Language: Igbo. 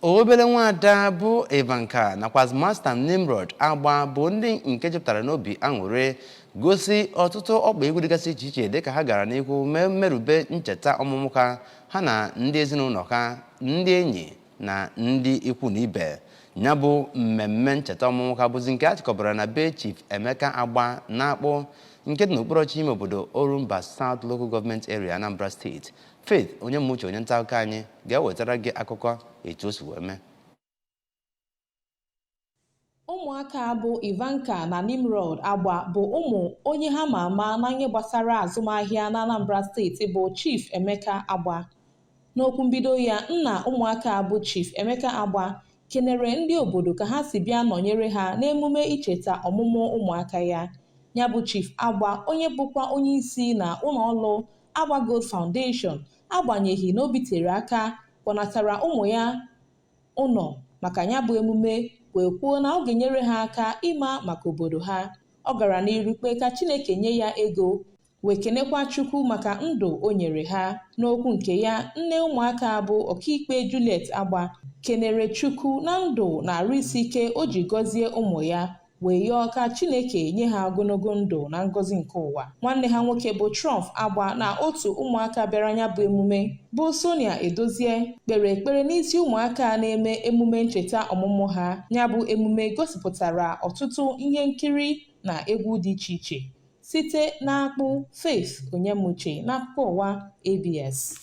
Obere nwaada bụ Ivanka nakwa Master Nimrod Agba bụ ndị nke jupụtara n'obi aṅụrị gosi ọtụtụ ọkpa egwu dịgasị iche iche dịka ha gara n'ihu mee mmerube ncheta ọmụmụ ha, ha na ndị ezinụlọ ha, ndị enyi na ndị ikwu na ibe. Ya bụ mmemme ncheta ọmụmụ ha bụzi nke a chịkọbara na be Chief Emeka Agba na-akpụ nke dị n'okpuru ọchịchị ime obodo Orumba South Local Government Area, Anambra Steeti. Faith Onyemuche, onye nta akụkọ anyị, ga-ewetara gị akụkọ etu o si wee mee. Ụmụaka bụ Ivanka na Nimrod Agba bụ ụmụ onye ha ma ama na ihe gbasara azụmahịa na Anambra Steeti bụ Chief Emeka Agba. N'okwu mbido ya, nna ụmụaka bụ Chief Emeka Agba kenere ndị obodo ka ha si bịa nọnyere ha n'emume icheta ọmụmụ ụmụaka ya. Ya bụ Chief Agba, onye bụkwa onye isi na ụlọọrụ Agba Gold Foundation, agbanyeghị na o bitere aka kpọnatara ụmụ ya ụnọ maka ya bụ emume, wee kwuo na ọ ga-enyere ha aka ịma maka obodo ha. Ọ gara n'iru kpee ka Chineke nye ya ego, wee kenekwa Chukwu maka ndụ o nyere ha. N'okwu nke ya, nne ụmụaka bụ Ọkaikpe Juliet Agba kenere Chukwu na ndụ na arụ isi ike o ji gọzie ụmụ ya, wee yọọ ka Chineke nye ha ogologo ndụ na ngọzi nke ụwa. Nwanne ha nwoke bụ Trump Agba na otu ụmụaka bịara ya bụ emume bụ Sonia Edozie kpere ekpere n'isi ụmụaka na-eme emume ncheta ọmụmụ ha. Ya bụ emume gosipụtara ọtụtụ ihe nkiri na egwu dị iche iche. Site n'Akpụ, Faith Onyemuche, n'akụkọ ụwa ABS.